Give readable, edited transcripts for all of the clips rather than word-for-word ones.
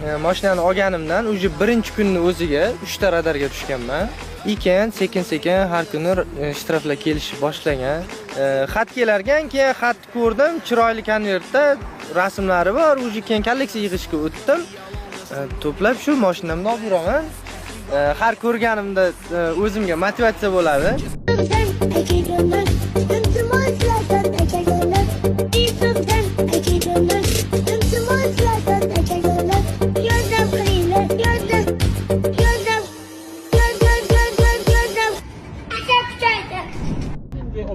Mashinani olganimdan уже birinchi kunni o'ziga 3 ta radarga tushganman. Keyin sekin-sekin har kuni shtraflar kelishni boshlagan. Xat kelarkan, keyin xat ko'rdim, chiroyli konvertda rasmlari bor, уже keyin kolleksiya yig'ishga o'tdim. To'plab shu mashinamni olib yuraman. Har ko'rganimda o'zimga motivatsiya bo'ladi.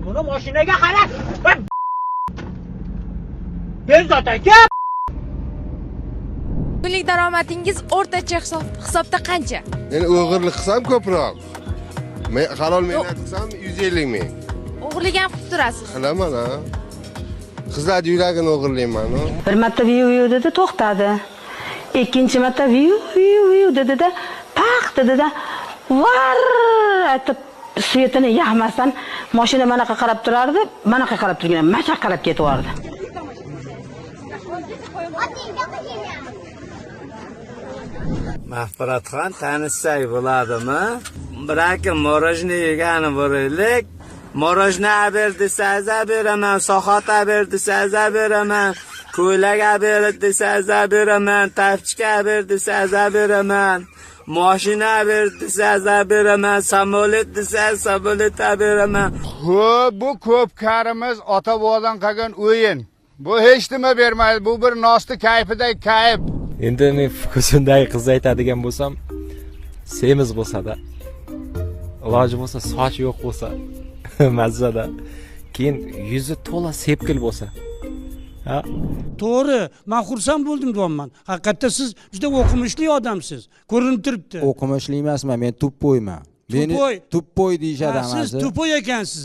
Buni mashinaga qarab, Bezot aka. Kunlik daromadingiz o'rtacha hisobda qancha? Men o'g'irlik qilsam ko'proq. Men halol mehnat qilsam 150 ming. O'g'irlik ham qilib turasiz? Qilaman, ha. Qizlar yuragini o'g'irlayman. Bir marta viu viu dedi, to'xtadi. Ikkinchi marta viu viu viu dedi-da, paq dedi-da, var aytib svetini yoqmasdan mashina manaqa qarab turardi, manaqa qarab turgan, macha qarab ketaverdi. Mahfuratxon tanishsak bo'ladimi? Biraki morojni yegani boraylik. Morojni aber desangiz beraman, soat aber desangiz beraman, ko'ylak aber desangiz beraman, tafchika aber desangiz beraman, mashina aber desangiz beraman, samolyot desangiz samolyot beraman. Xo'p, bu ko'pkarimiz ota-bobodan qolgan o'yin. Bu hech nima bermaydi, bu bir nosti kayfidagi kayf. Endi men ko'zimdagi qizni aytadigan bo'lsam, semiz bo'lsa-da, iloji bo'lsa sochi yo'q bo'lsa, mazzada. Keyin yuzi to'la sepkil bo'lsa. Ha? To'g'ri, men xursand bo'ldim deyapman. Haqiqatda siz juda o'qimishli odamsiz. Ko'rinib turibdi. O'qimishli emasman, men tuppoyman. Meni tuppoy deyishadi hammasi. Siz tuppoy ekansiz.